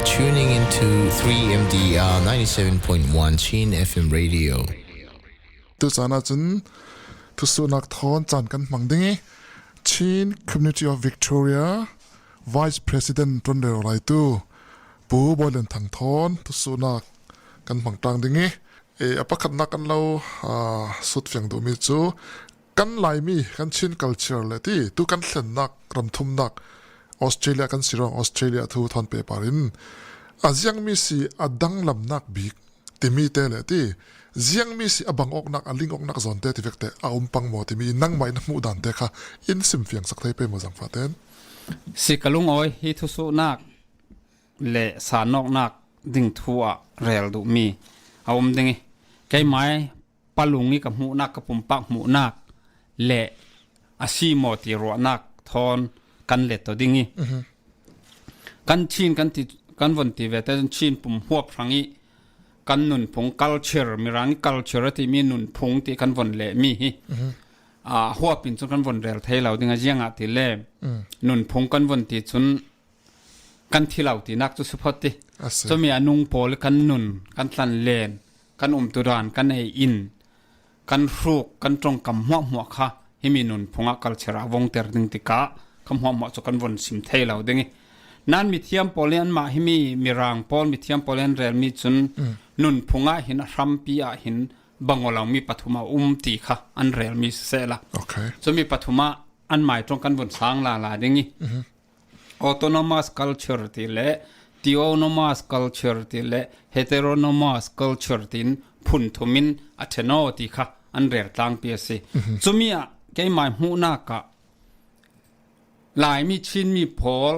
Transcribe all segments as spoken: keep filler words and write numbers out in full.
Tuning into three M D R ninety-seven point one Chin F M radio. Tu caan ah cun thusuhnak thawn caan kan hmang ding i, Chin Community of Victoria Vice President ṭuanrero laitu Pu Bawi Lian Thang thawn thusuhnak kan hmang tlang ding i, e, a pakhatnak kan lo, aa, sut fiang duhmi cu kan Laimi, kan Chin culture le ti, tu kan thlennak, ramthumnak, Australia kan si ruang, Australia thu thawn pehpar in a ziangmi si a danglamnak bik timi te le ti, ziangmi si a bang awknak, a ling awknak zawn te ti vek te a um pang maw timi in nangmah in a hmuh dan te kha in sim fiang sak thei pei maw zangfah ten? Si ka lungawi hi thusuhnak le sanawknak ding thu ah rel duhmi a um ding i, keimai palung i ka hmuhnak, ka pumpak hmuhnak le a si maw ti ruahnak thawn kan let aw ding i, kan Chin kan ti, kan von ti ve te cun Chin pum huap hrang i kan nunphung culture, Mirang i culture a timi nunphung ti kan von lehmi hi, aa, huap in cun kan von rel thei lo ding a, ziangah ti le nunphung kan von ti cun kan thi lo tinak cu si phawt ti. A si. Cumi a nung pawl i kan nun, kan tlan len, kan umtudan, kan ei in, kan hruk, kan ṭongkam hmuahhmuah kha himi nunphung ah culture ah a vongter ding tikah kha hmuahhmuah cu kan von sim thei lo ding i, nan mithiam pawl i anmah himi Mirang pawl, mithiam pawl i an relmi cun nunphung ah hin, a hrampi ah hin bang aw lomi pathum a um ti kha an relmi sisehla, okay, cumi pathum ah anmai ṭong kan von sang lala ding i, autonomous culture ti le theonomous culture ti le heteronomous culture tiin phun thum in a ṭhen aw ti kha an rel tlangpi a si. Cumi ah keimai hmuhnak ah Laimi Chinmi pawl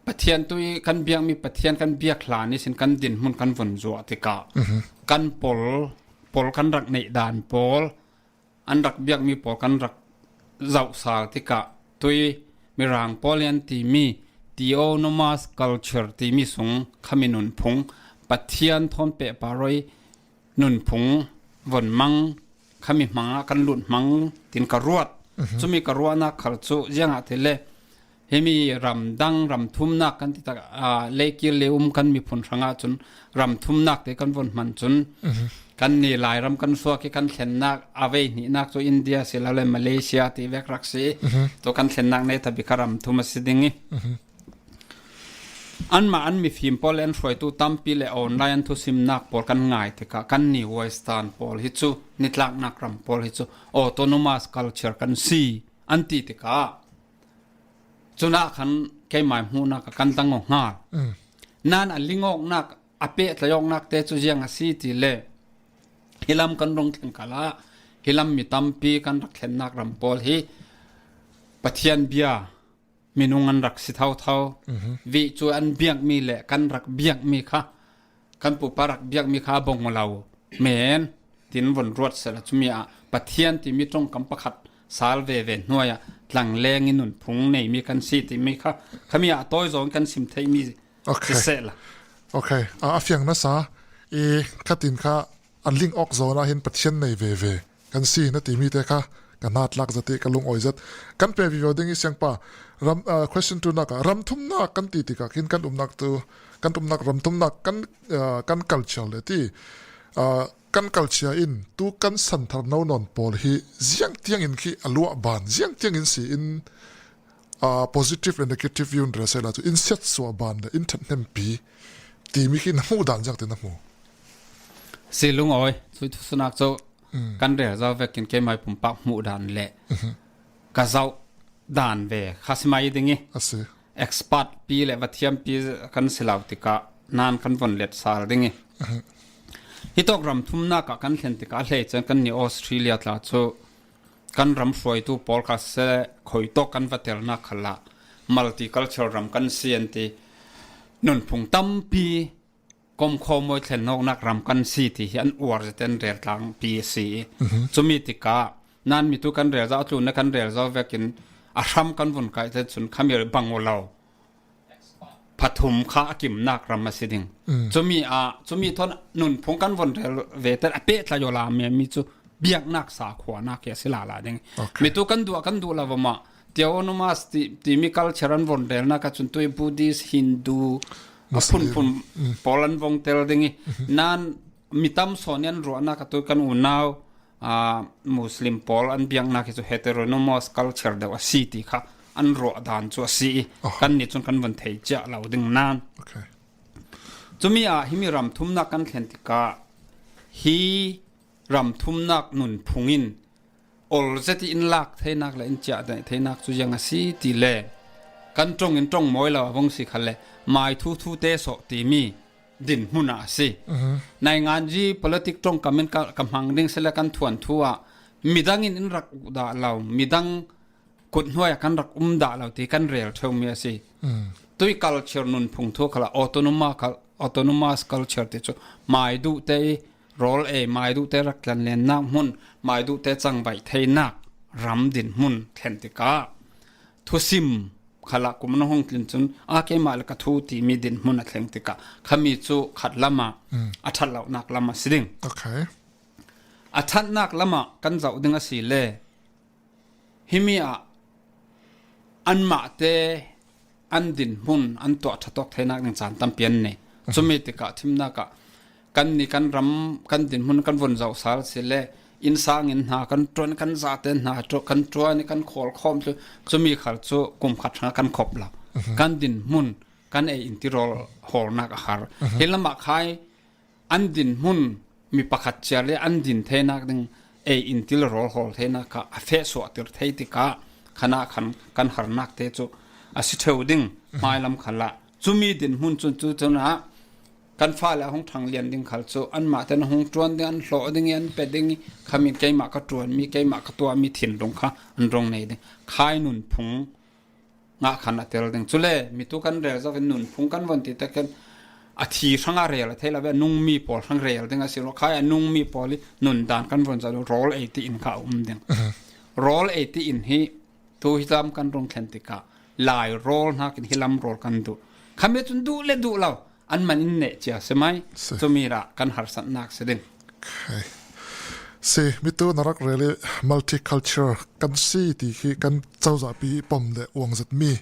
Pathian tu i kan biakmi Pathian kan biak hlan ihsin kan dinhmun kan von zuah tikah kan pol, pol kan rak neih dan pawl, an rak biakmi pawl kan rak zoh sal tikah tui Mirang pawl i an timi theonomous culture timi sung khami nunphung Pathian thawn pehpar aw i nunphung von mang khami hmang ah kan lut hmang tin ka ruat. Cumi ka ruahnak khal cu ziangah ti le himi ramdang, ramthumnak kan ti tak, aa, leikir le um kan miphun hrangah cun ramthumnak te kan von hman cun kan ni Lairam kan suak i kan thlennak a vei hnihnak cu India si lo le Malaysia ti vek rak si i tu kan thlennak netabik kha ramthum a si ding i anmah an mifim pawl le an hruaitu tampi le online an thusimnak pawl kan ngai tikah kan ni Western pawl hi cu nitlaknak ram pawl hi cu autonomous culture kan si an ti tikah cunah khan keimai hmuhnak ah kan dang aw hngal. Nan a lingawknak, a pehtlaih awknak te cu ziang a si ti le hi lam kan rung thleng khalah hi lam mi tampi kan rak thlennak ram pawl hi Pathian bia minung an rak si thotho. Vih cu an biakmi le kan rak biakmi kha, kan pupa rak biakmi kha a bong lo men tin von ruat sehla cumi ah Pathian timi ṭongkam pakhat sal veve hnuai ah tlangleng i nunphung neimi kan si timi kha khami ah tawi zawng kan sim theihmi okay, si sehla. Okay, a, a fiang nasa i khatin kha a ling awk zawn ah hin Pathian nei veve kan si na timi te kha ka hnatlak zat i ka lungawi zat. Kan pe vivo ding i siangpa ram, ah, question tunak ah ramthumnak kan ti tikah khin kan umnak tu, kan umnak ramthumnak kan, ah, kan culture le ti, ah, kan culture in tu kan santhar no nawn pawl hi ziang tiang in khi a luah ban, ziang tiang in si in, aa, positive le negative view in rel sehla cu in siatsuah ban le in ṭhathnempi timi khi na hmuh dan ziangte na hmu? Si lungawi, cui thusunak cu kan rel zo vekin keimai pumpak hmuh dan le ka zoh dan ve kha si mai ding i a si. Expert pi le va thiampi kan si lo tikah nan kan von let sal ding i hitawk ramthumnak ah kan thlen tikah a hleican kan ni Australia tla cu kan ram hruaitu pawl kha seh khuitawk kan va telnak khalah multicultural ram kan si an ti. Nunphung tampi komkhawm awi thlen awknak ram kan si ti hi an uar zet in rel tlangpi a si i cumi tikah nan mitu kan rel zo, a tlunna kan rel zo vekin a hram kan vun kaih te cun khami bang aw lo pathum kha a kimnak ram a si ding. Cumi ah, cumi thawn nunphung kan von rel ve te a pehtlai aw la mi, mi cu biaknak sa khuanak hi a si lala ding. Okay. Mitu kan duh, kan duh lo va mah. Theonomous ti, timi culture an von relnak ah cun tui Buddhist, Hindu, A phunphun pawl an vong tel ding i. Nan mi tam sawn i an ruahnak a tu kan unau, aa, Muslim pawl an biaknak hi cu heteronomous culture deuh a si ti kha an ruah dan cu a si i, kan nih cun kan vun thei ciah lo ding nan. Cumi ah himi ram thumnak kan thlen tikah hi ram thumnak nunphung in ol zet i in lak theinak le in ciah daih theinak cu ziang a si ti le kan ṭong in ṭong mawi lo a vong si kha le mai thu thu te sawh timi dinhmun ah a si. Naingan zi politic ṭong kam in ka, ka hmang ding si le kan thuan thu ah midang in in rak uh dah lo, midang kut hnuai ah kan rak um dah lo ti kan rel ṭheumi a si. Tui culture nunphung thu khalah autonoma, autonomous culture ti cu mai duh te i rawl ei, mai duh te rak tlanlennak hmun, mai duh te cangvaih theinak ram dinhmun thlen tikah thusim khalah kum na hung tlin cun a keimah le ka thu timi dinhmun a thleng tikah khami cu khat lamah a ṭhat lonak lam a si ding. A ṭhatnak lamah kan zoh ding a si le himi ah anmah te an dinhmun an tuah ṭhatawk theinak ding caan tampi an nei. Cumi tikah thimnak ah kan ni kan ram kan dinhmun kan vun zoh sal si le innsang in hna kan ṭuan, kan zate hna ṭu-, kan ṭuan i kan khawl khawm cu cumi khal cu kum khat hrang kan khop lo. Kan dinhmun kan ei in ti rawl hawlnak a har. Hi lamah khai an dinhmun mi pakhat cia le an din theinak ding ei in ti le rawl hawl theinak kha a feh suahtir thei tikah khanah khan kan harnak te cu a si ṭheu ding hmailam khalah. Cumi dinhmun cun cu cun ah kan fale a hung ṭhang lian ding khal cu anmah ten a hung ṭuan ding, an hlawh ding i an pe ding i khami keimah ka ṭuanmi, keimah ka tuahmi thinlung kha an rung nei ding. Khai nunphung ngah khan a tel ding. Cule mitu kan rel zoh in nunphung kan von ti takin a thi hrang a rel a thei lo ve, a nungmi pawl hrang rel ding a si lo. Khai a nungmi pawl i nun dan kan von zoh lo, rawl ei ti in kha a um ding. Rawl ei ti in hi tu hi lam kan rung thlen tikah Lai rawl hnakin hi lam rawl kan duh. Khami cun duh le duh lo an man in neh cia si mai. Cumi rah kan harsatnak si ding. Si, mitu na rak rel i multiculture kan si ti khi kan cozahpi pom le uang zetmi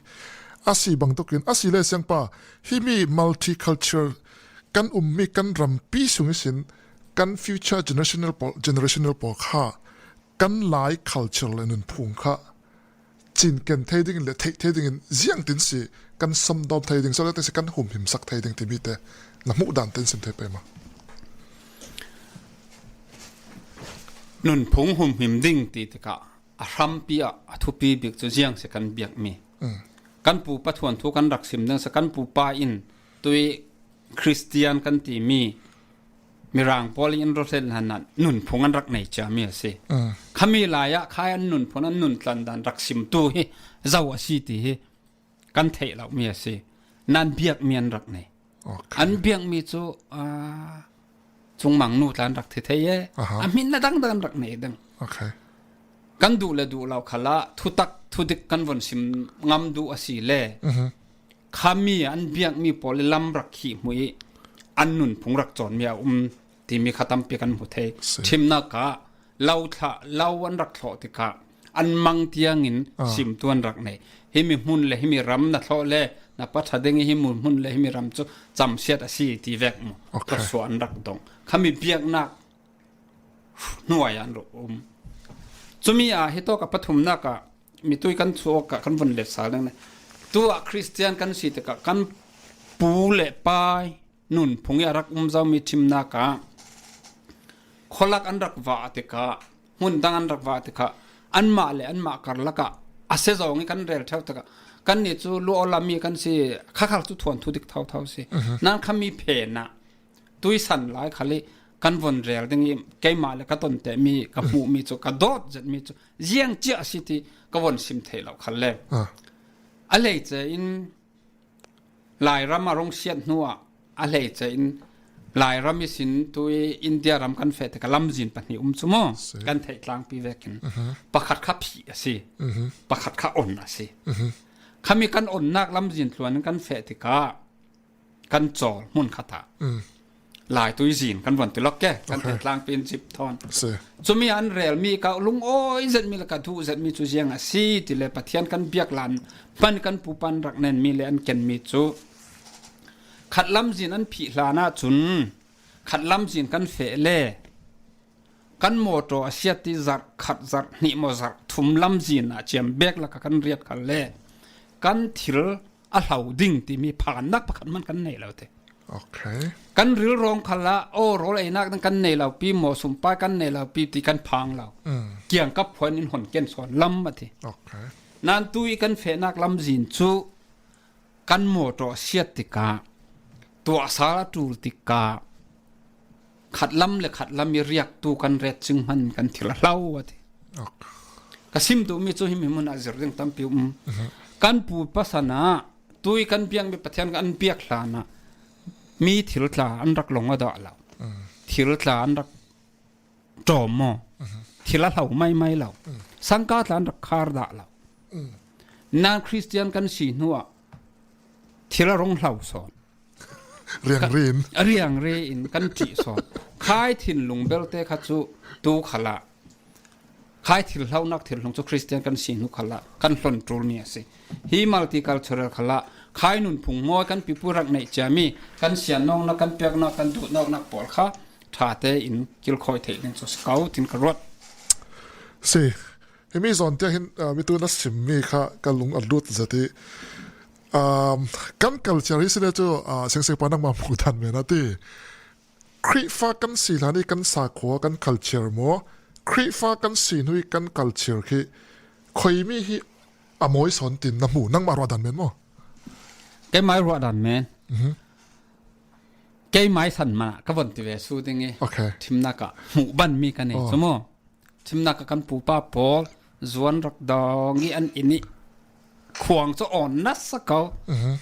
a si bangtukin a si le siangpa himi multiculture kan ummi kan rampi sung ihsin kan future generational pawl, generational pawl kha kan Lai culture le nunphung kha cinken thei dingin le theih thei dingin ziangtin si kan samdawm thei ding, so le si kan humhimsak thei ding timi te na hmuh dan ten sim thei pei maw? Nunphung humhim ding ti tikah a hrampi ah a thupi bik cu ziang si kan biakmi. Kan pu pa thuanthu kan rak sim ding si, kan pu pa in tui Khristian kan timi Mirang pawl in rawhlet hlanah nunphung an rak nei ciami a si. Khami lai ah khai an nunphung an nun tlan dan rak simtu hi zo a si ti hi kan theih lomi a si. Nan biakmi an rak nei. An biakmi cu, aa, cungmang nu tla an rak thi thei e. A hmin na dangdang an rak nei ding. Kan duh le duh lo khalah thutak thudik kan von sim ngam duh a si le khami an biakmi pawl i lam rak khih hmuh i an nunphung rak cawnmi a um timi kha tampi kan hmu thei. Ṭhimnak ah lo thlah, lo an rak thlawh tikah an mang tiangin simtu an rak nei. Himi hmun le himi ram na thlawh le na pa ṭha ding i himi hmun le himi ram cu camsiat a si ti vek mu ka suah an rak dong. Khami biaknak hnuai ah an rak um. Cumi ah hitawk a pathumnak ah mitui kan chuak ah kan vun let sal ding le. Tu ah Khristian kan si tikah kan pu le pai nunphung i a rak um zomi ṭhimnak ah khualak an rak vah tikah, hmun dang an rak vah tikah, anmah le anmah karlak ah a si zong i kan rel ṭheu tikah, kannih cu lualam mi kan si, khakhal cu thuanthu dik thotho si. Nan khami phen ah tuisan lai khal i kan von rel ding i keimah le ka tonteh mi, ka hmuh mi cu, ka dawt zet mi cu ziang cia a si ti ka von sim thei lo khal le. A lei ce in Lairam a rung siat hnu ah a hleice in Lairam ihsin tui India ram kan feh tikah lamzin pahnih um cu maw? Kan theih tlangpi vekin pakhat kha phih a si, pakhat kha on a si. Khami kan onnak lamzin tluan in kan feh tikah kan cawl hmun khat ah Laitui zin kan von ti lawk ke, kan theih tlangpi in zip thawn. Cumi an relmi ka lungawi zetmi le ka duh zetmi cu ziang a si ti le Pathian kan biaklan hman kan pupa an rak nenmi le an kenmi cu Khat lamzin an phih hlan ahcun khat lamzin kan feh le kan mawṭaw a siat ti zarh khat, zarh hnih maw, zarh thum lamzin ah ciam bek lakah kan riat khal le kan thil a hlo ding timi phannak pakhat man kan nei lo te. Okay. Kan rilrawng khalah, aw, rawl einak ding kan nei lo pi maw, sumpai kan nei lo pi ti kan phang lo. Mm. Kiangkap phuan in hon ken sawn lam a ti. Okay. Nain tu i kan fehnak lamzin cu kan mawṭaw a siat tikah, tuahsal a ṭul tikah, khat lam le khat lam i riaktu kan ret cing hman kan thil a hlo a ti. Okay. Ka sim duhmi cu himi hmun ah zir ding tampi um. Mhm. Kan pu pasan ah tui kan biakmi Pathian kan biak hlan ah mi thil tla an rak lawng a dah lo. Mm. Thil tla an rak ṭawm maw? Mhm. Thil a hlo maimai lo. Mm. Sangka tla an rak khar dah lo. Mm. Nain Khristian kan si hnuah thil a rung hlo sawn. Riangri in. Ka, riangri in kan ṭih sawn. Khai thinlung belte kha cu tu khalah, khai thil hlonak thil hlung cu Khristian kan si hnu khalah kan hlon ṭulmi a si. Hi multicultural khalah khai nunphung mawi kan pipu rak neih ciami kan siannawknak, kan piaknak, kan duhnawknak pawl kha ṭha tein kilkhawi theih ding cu si ko, tin ka ruat. Si. Himi zawn tiang hin, ah, mitu na simmi kha ka lung a lut zat i, um, kan culture hi si le cu, ah, Siangsiapa nangmah hmuh dan men a ti. Khrihfa kan si hlan i kan sakhua, kan culture maw? Khrihfa kan si hnu i kan culture khi khuimi hi a mawi sawn tin na hmu, nangmah ruah dan men maw? Keimah i ruah dan men. Mhm. Keimah i san man ah ka von ti ve su ding i. Okay. Thimnak ah hmuh banmi ka nei. Oh. Cu maw? Thimnak ah kan pupa pawl zuan rak dawng i an inn i khuang cu awn nasa ko. Mhm.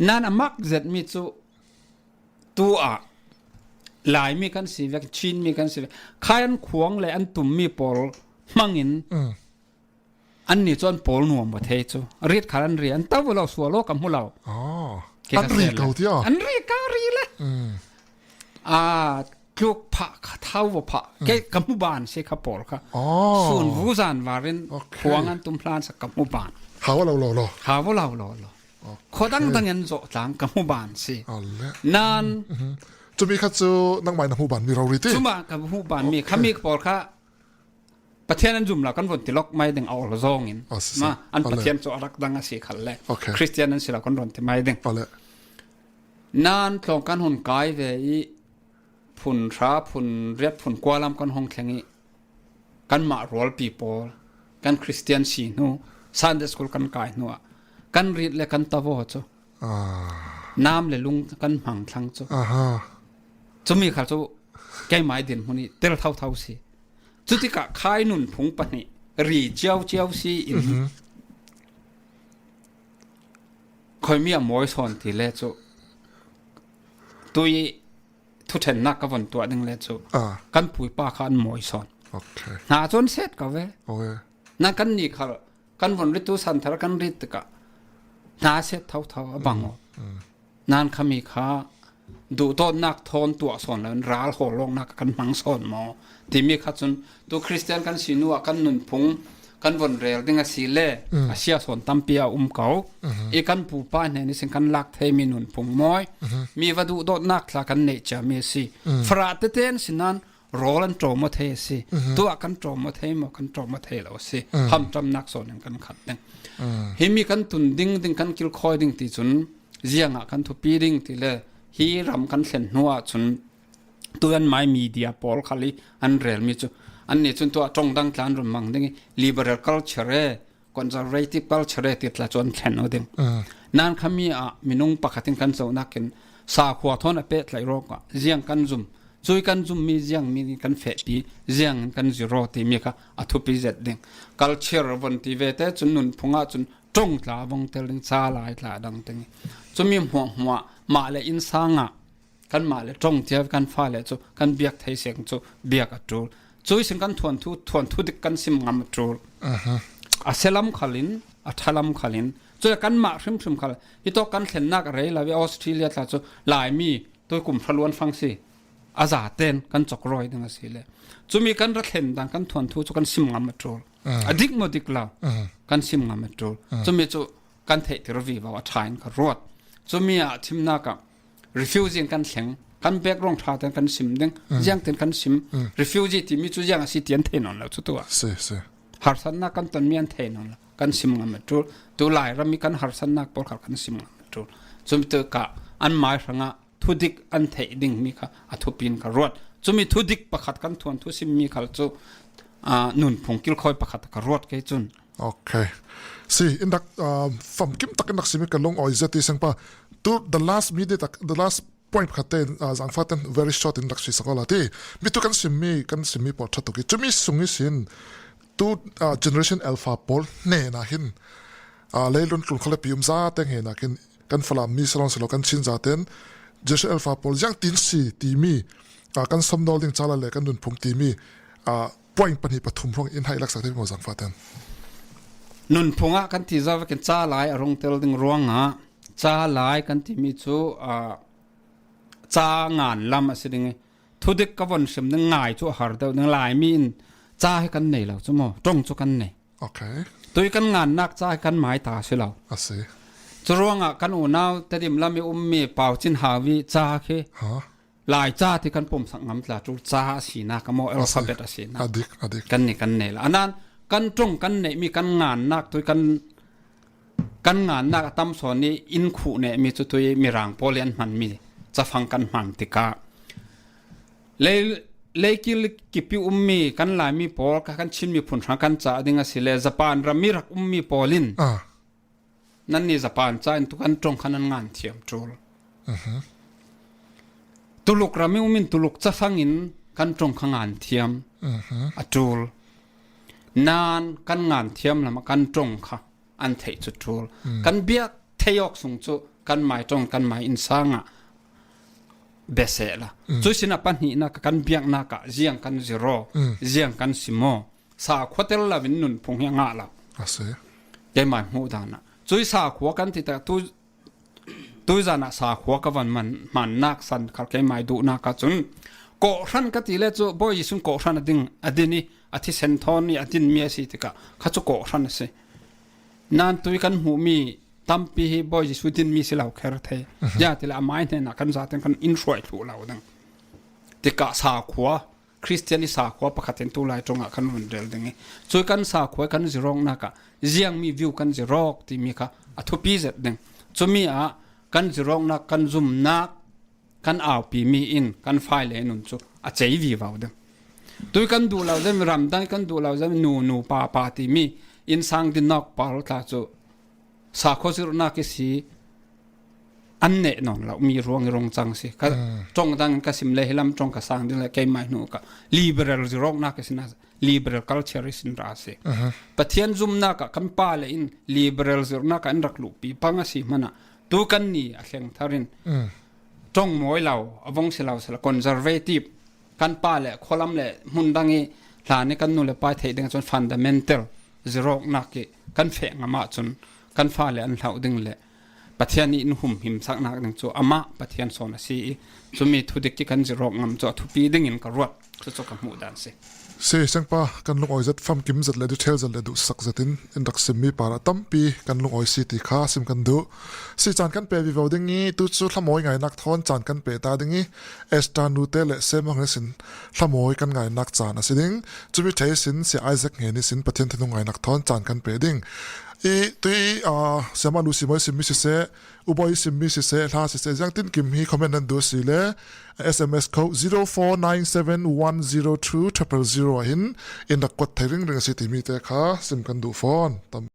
Nain a mak zetmi cu tu ah Laimi kan si ve, Chinmi kan si ve. Khai an khuang le an tummi pawl hmangin, mm, annih cu an pawl nuam va thei cu. Rit khal an ri, an to va lo sual aw ka hmu lo. Oh. Ke an ka ri sel ko le. Tia? An ri ka ri le. Mm. Ah, tluk phah kha, thau va phah. Mm. Ke ka hmu ban si kha pawl kha. Oh. Sun vu zan varin, okay, khuang an tum hlan sa ka hmu ban. Hau lo lo lo. Hau lo lo lo. Okay. Khua dang dang an zawh tlang ka hmu ban si. Ale. Nain. Mhm. Cumi kha cu nangmah na hmu ban mi rori ti? Cuma ka hmu ban mi, okay, kha mi pawl kha Pathian an zum lo kan von ti lawk mai ding a ol zawng in. Oh, si, si. Ma, an, ale, Pathian cu a rak dang a si khal le. Okay. Khristian an si lo kan von ti mai ding. Ale. Nain tlawng kan hun kai ve i phun hra, phun riat, phun kua lam kan hong thleng i kanmah rualpi pawl, kan Khristian si hnu, Sunday school kan kai hnu ah kan rit le kan tavo cu. Ah. Nam le lung kan hmang thlang cu. Aha. Cumi khal cu keimah i dinhmun i tel thotho si. Cutikah khai nunphung pahnih ri cio cio si in, mhm, khuimi a mawi sawn ti le cu tui thuṭhennak ka von tuah ding le cu, ah, kan puipa kha an mawi sawn. Okay. Hna cu an set ko ve. Okay. Nain kannih khal kan von rittu san thar kan rit tikah hna set thotho a bang aw. Mm, mm. Nain khami kha duhdawtnak thawn tuah sawn lo in ral hawlawknak kan hmang sawn maw timi kha cun tu Khristian kan si hnu ah kan nunphung kan von rel ding a si le, mm, a sia sawn tampi a um ko. Mhm. I kan pupa hnen ihsin kan lak theimi nunphung mawi. Mhm. Mi va duhdawtnak tla kan neih ciami a si. Mm. Farah tete an si nain rawl an ṭawm aw thei a si. Mhm. Tuah kan ṭawm aw thei maw, kan ṭawm aw thei lo a si. Mm. Hamṭamnak sawn in kan khat ding. Mm. Himi kan tun ding ding, kan kilkhawi ding ti cun ziangah kan thupi ding ti le hi ram kan thlen hnu ah cun tu an mai media pawl khal i an relmi cu annih cun tuah ṭong dang tla an run mang ding i liberal culture e, conservative culture e ti tla cu an thlen aw ding. Mm. Nain khami ah minung pakhat in kan zohnak in sakhua thawn a pehtlaih rawk ah ziang kan zum, cui kan zummi ziangmi kan fehpi, ziang in kan ziraw timi kha a thupi zet ding. Culture von ti ve te cun nunphung ah cun ṭong tla vong tel ding, ca lai tla dang ding. Cumi hmuahhmuah mah le innsang ah kanmah le ṭong cia kan fale cu kan biak thei seng cu biak a ṭul. Cui sin kan thuanthu, thuanthu dik kan sim ngam a ṭul. Mhm. A selam khalin, a ṭhalam khalin, cule kanmah hrimhrim khal, hitawk kan thlennak a rei lo i Australia tla cu Laimi tuikum hraluan fang si. A zaten kan cawk rawi ding a si le. Cumi kan ra thlen dan kan thuanthu cu kan sim ngam a ṭul. Mhm. A dik maw dik lo? Mhm. Kan sim ngam a ṭul. Mhm. Cumi cu kan theihter vivo a ṭha in ka ruat. Cumi ah thimnak ah Refugee in kan thleng, kan background ṭha ten kan sim ding, ziang ten kan sim. Refugee timi chu ziang a si ti an thei nawn lo chu tu a. Si, si. Harsatna kan ton mi an thei nawn lo, kan sim ngam a ṭul. Tu lai ram mi kan harsatna pawl kha kan sim ngam a ṭul. Chumi tu kha an mai hranga thudik an theih ding mi kha a thupi in ka ruat. Chumi thudik pakhat kan thuan thusim mi khal chu, a, nunphung kilkhawi pakhat ka ruat kei chun. Ok. Si, in dak, a, famkim tak in dak sim i ka lungawi zet i seng pa. Tu the last minute tak, the last point pakhat te, a, zangfa ten very short in dak si sak la ti. Mi tu kan sim mi, kan sim mi pawl ṭha tuk i. Chumi sung i sin tu, a, Generation Alpha pawl hnena hin, a, leilun tlun khale pi um za te hnena hin kan Falam mi salon salo kan Chin za ten Generation Alpha pawl ziang tin si ti mi, a, kan somnawl ding chala le kan nunphung ti mi, a, point pahnih pathum ruang in hai laksak te maw zangfa ten. Nunphung a kan ti za vekin chalai a rung tel ding ruang a, chalai kan ti mi chu, a, cha ngan lam a si ding i. Thudik ka von sim ding ngai chu a har deuh ding lai mi in cha hi kan nei lo chu maw, ṭong chu kan nei. Ok. Tui kan ngannak cha hi kan mai ta si lo. A si. Chu ruangah kan unau Tedim lam i um mi Pau Cin Hau i cha khi. Ha? Lai cha ti kan pumsak ngam tla chu cha a sina ka maw, alphabet a sina. A dik, a dik. Kan ni kan nei la. Anan kan ṭong kan nei mi kan ngannak tui kan, kan ngannak a tam sawn i in khuh neh mi chu tui Mirang pawl i an hman mi chafang kan hman tikah. Lei, leikil kipi um mi kan lai mi pawl kha kan Chin miphun hrang kan cha ding a si le Japan ram mi rak um mi pawl in. Ah. Nanni Japan cha in tu kan ṭong kha nan ngan thiam ṭul. Mhm. Tuluk ram i um in Tuluk chafang in kan ṭong kha ngan thiam. Mhm. A ṭul. Nan kan ngan thiam lam a kan ṭong kha an theih chu ṭul. Mm. Kan biak thei awk sung chu kan mai ṭong, kan mai in sangah beseh la. Mm. Chu sin a pahnihnak a kan biaknak ah ziang kan ziraw, mm, ziang kan simaw. Sakhua tel lo in nunphung hi a ngah lo. A si. Keimai hmuh dan ah. Cui sakhua kan ti tak tu, tui zan ah sakhua ka van man, hmannak san khal keimai duhnak ah cun kawhhran ka ti le cu Bawi Jesuh in kawhhran a ding, a din i, a thisen thawn i a din mi a si tikah kha cu kawhhran a si. Nan tui kan hmuh mi tampi hi Bawi Jesuh din mi si lo kher thei. Mhm. Ziah ti le amai hnenah kan zaten kan in hruai thluh lo ding. Tikah sakhua Khristian i sakhua pakhat in tu lai ṭongah kan run rel ding i, cui kan sakhua i kan zirawknak ah ziangmi view kan zirawk timi kha a thupi zet ding. Cumi ah kan zirawknak, kan zumnak, kan aupi mi in kan faile nun cu a cei vivo ding. Tui kan duh lo zem, ramdang kan duh lo zem, nu nu pa pa timi innsang din nawk pal tla cu sakhua zirhnak i si an neh nawn lo mi ruang i rung cang si. Ka, mm, ṭong dang in ka sim le hi lam ṭong ka sang ding le keimai hnu ka liberal zirawknak i sin a, liberal culture i sin ra si. Mhm. Pathian zumnak ah kan pa le in liberal zirhnak ah an rak luhpi pang a si hmanah tu kan ni a thleng thar in, mm, ṭong mawi lo, a vong si lo si lo, conservative kan pa le khualam le hmun dang i hlan i kan nu le pa i theih ding cun fundamental zirawknak i kan feh ngam ahcun kan fale an hlauh ding le Pathian i in humhim saknak ding cu amah Pathian sawn a si i, cumi thudik i kan zirawk ngam cu a thupi dingin ka ruat. Cucu ka hmuh dan si. Si, Sengpa, kan lungawi zet, famkim zet le detail zet le duhsak zet in in rak simmi parah tampi kan lungawi si ti kha sim kan duh. Si, caan kan pe vivo ding i, tu cu hlamawi ngainak thawn caan kan pe ta ding i, Esther Nute le Semang sin hlamawi kan ngainak caan a si ding. Cumi thei sin si Isaac Ngen sin Pathian thinung ngainak thawn caan kan pe ding. I tui, ah, Siama Lucy Mawi simmi siseh, U Bawi simmi siseh, hla siseh, ziangtin kim hi comment nan duh si le, S M S code zero four nine seven one zero two triple zero ah hin in rak kuat thei ringring a si timi te kha sim kan duh fawn. Tam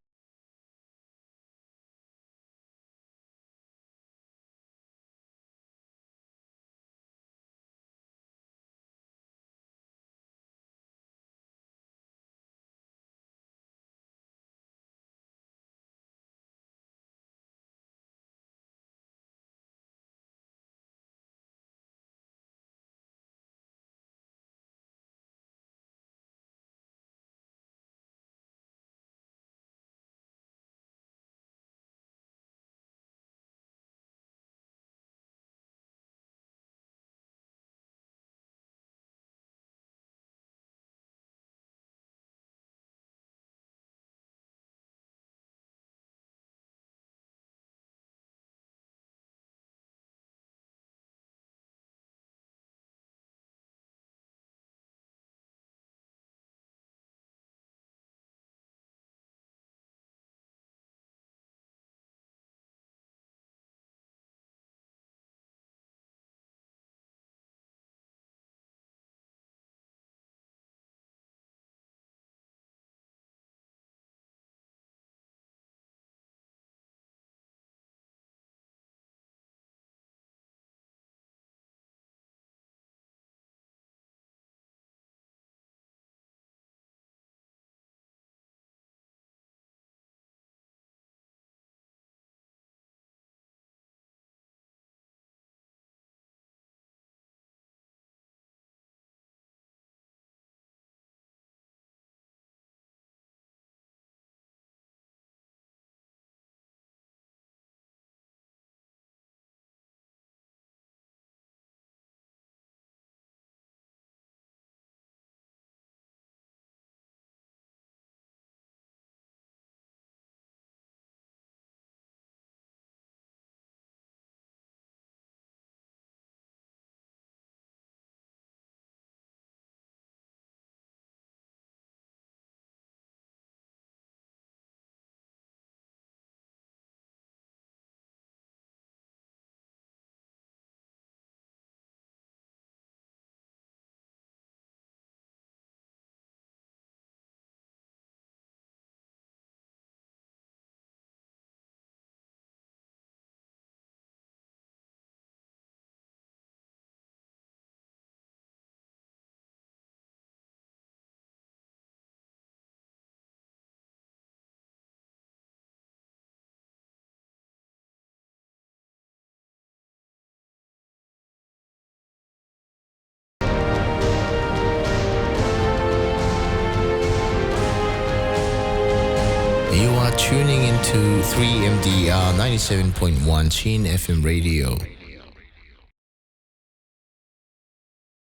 You are tuning into three M D R ninety-seven point one Chin F M radio.